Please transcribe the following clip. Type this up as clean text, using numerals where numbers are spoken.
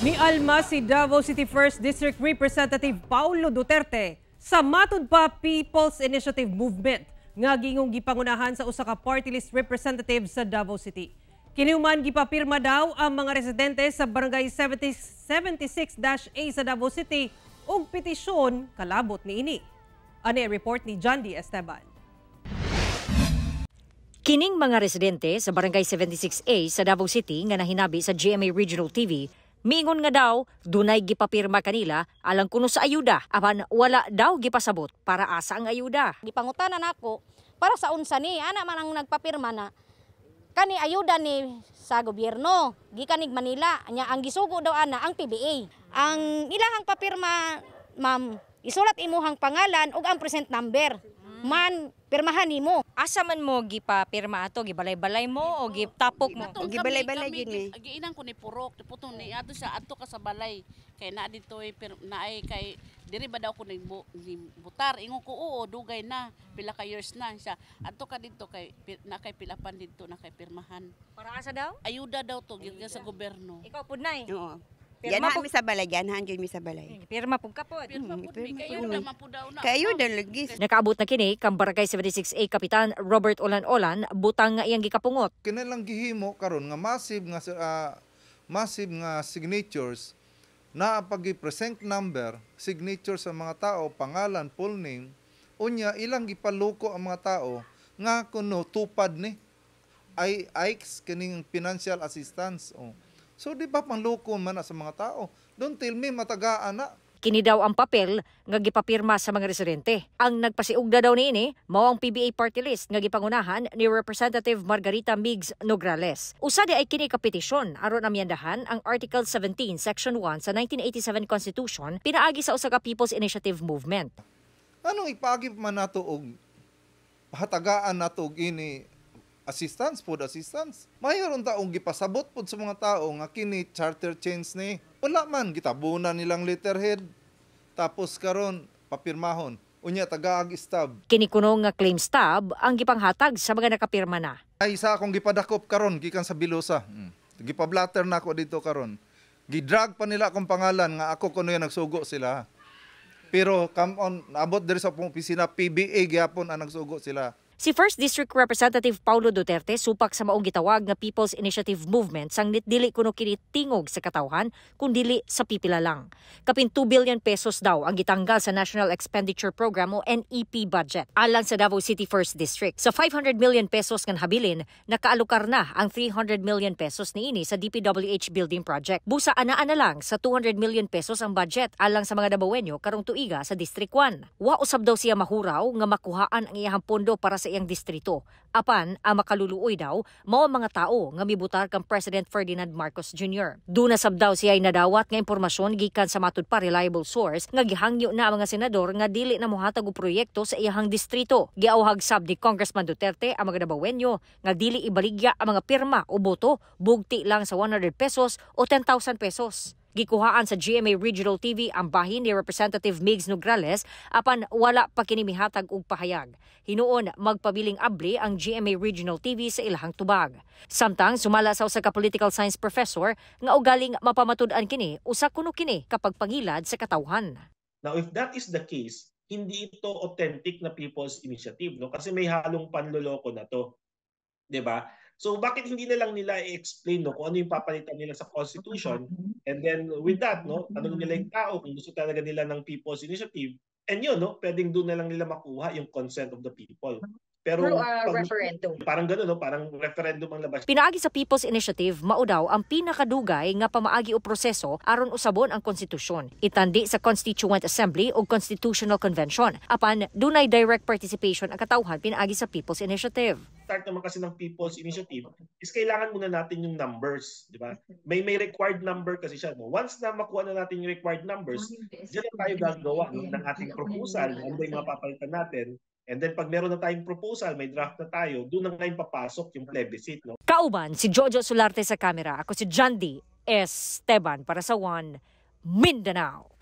Mialma si Davao City 1st District Representative Paulo Duterte sa matud pa People's Initiative Movement nga gingong gipangunahan sa usa ka party list representative sa Davao City. Kinihuman, gipapirma daw ang mga residente sa Barangay 70 76-A sa Davao City og petisyon kalabot niini. Ani ang report ni John D. Esteban. Kining mga residente sa Barangay 76A sa Davao City nga nahinabi sa GMA Regional TV, mingon nga daw dunay gipapirma kanila alang kuno sa ayuda, apan wala daw gipasabot para asa ang ayuda. Gipangutana nako para sa unsa ni ana man ang nagpapirma na kani ayuda ni sa gobyerno gikan nig Manila nya ang gisugo daw ana ang PBA. Ang ilahang papirma, ma'am, isulat imuhang pangalan ug ang present number man pirmahan nimo. Asa man mo gipapirma ato, gibalay-balay mo o gitapok mo? Katong Gibalay-balay kami, yun eh. Giinan ko ni Purok, putong ni adto siya, adto ka sa balay. Kay naa dito eh, pero naay kay diri ba daw ko ni butar. Ingon ko, "Oo, dugay na, pila ka years na siya." Adto ka dito kay na kay pilapan dito na kay pirmahan. Para asa daw? Ayuda daw to gikan sa gobyerno. Ikaw pud, nay? Oo. Pirma Yan mi sa balay, yan jud mi sa balay. Pirma pud ka pod. Pirma pud mi Pirma kay pud ayuda mi. Man pud daw na. Kay ayuda lagi. Nakaabot na kini kang Barangay 76A Kapitan Robert Olan-Olan, butang nga iyang gikapungot. Kinalang gihimo karon nga massive nga signatures na pag present number, signature sa mga tao, pangalan, full name, unya ilang gipaluko ang mga tao nga kuno tupad ni ay IKES kining financial assistance, oh. So di ba pangloko man na sa mga tao? Don't tell me matagaan na. Kini daw ang papel nga gipapirma sa mga residente. Ang nagpasiugda daw niini mao ang PBA party list nga gipangunahan ni Representative Margarita Migs Nograles. Usa di ay kini ka petisyon aron amyendahan ang Article 17 Section 1 sa 1987 Constitution pinaagi sa usa ka People's Initiative Movement. Anong ipagi man nato og hatagaan nato og ini assistance, food assistance? Mayroon taong gipasabot pod sa mga tao nga kini charter change ni. Wala man gitabunan nilang letterhead. Tapos karon papirmahon. Unya tagaag stub. Kini kuno nga claim stub ang gipanghatag sa mga nakapirma na. Ay isa akong gipadakop karon gikan sa Bilosa. Gipablatter na ako dito karon. Gidrag pa nila akong pangalan nga ako kuno yung nagsugo sila. Pero come on, naabot diri sa akong opisina, PBA gyapon ang nagsugo sila. Si First District Representative Paulo Duterte supak sa maong gitawag nga People's Initiative Movement sang dili kuno kini tingog sa katawhan kundili sa pipila lang. Kapin 2 billion pesos daw ang gitanggal sa National Expenditure Program o NEP budget alang sa Davao City First District. Sa 500 million pesos nga habilin, nakaalokar na ang 300 million pesos niini sa DPWH building project. Busa anaa na lang sa 200 million pesos ang budget alang sa mga Dabawenyo karong tuiga sa District 1. Wa usab daw siya mahuraw nga makuhaan ang iyahang pondo para sa iyang distrito. Apan ang makaluluoy daw mao ang mga tao nga mibutar kang President Ferdinand Marcos Jr. Duna sab daw siya nadawat nga impormasyon gikan sa matud pa reliable source nga gihangyo na ang mga senador nga dili na mohatag og proyekto sa iyahang distrito. Giawhag sab ni Congressman Duterte ang mga Dabawenyo nga dili ibaligya ang mga pirma o boto bugti lang sa 100 pesos o 10,000 pesos. Gikuhaan sa GMA Regional TV ang bahin ni Representative Migs Nograles, apan wala pa kini mihatag og pahayag. Hinuon magpabiling abli ang GMA Regional TV sa ilahang tubag. Samtang sumala sa usa ka political science professor nga ugaling mapamatud-an kini, usa kuno kini kapag pangilad sa katawhan. Now, if that is the case, hindi ito authentic na people's initiative, no? Kasi may halong panloloko na to. 'Di ba? So bakit hindi na lang nila i-explain, no, kung ano yung papalitan nila sa Constitution, and then with that, no, tanong nila yung tao kung gusto talaga nila ng people's initiative, and yun, no, pwedeng doon na lang nila makuha yung consent of the people. Pero Through a pag, referendum. Parang gano'n, no, parang referendum ang labas. Pinaagi sa People's Initiative, mao daw ang pinakadugay nga pamaagi o proseso aron usabon ang konstitusyon. Itandi sa Constituent Assembly o Constitutional Convention. Apan dunay direct participation ang katawhan pinaagi sa People's Initiative. Start naman kasi ng people's initiative is kailangan muna natin yung numbers, di ba? May required number kasi siya, no? Once na makuha na natin yung required numbers, diyan na tayo gagawa, no, ng ating proposal, ano ba yung mga papalitan natin. And then pag meron na tayong proposal, may draft na tayo, doon na ngayon papasok yung plebiscite, no? Kauban si Jojo Solarte sa kamera. Ako si Jandy Esteban para sa One Mindanao.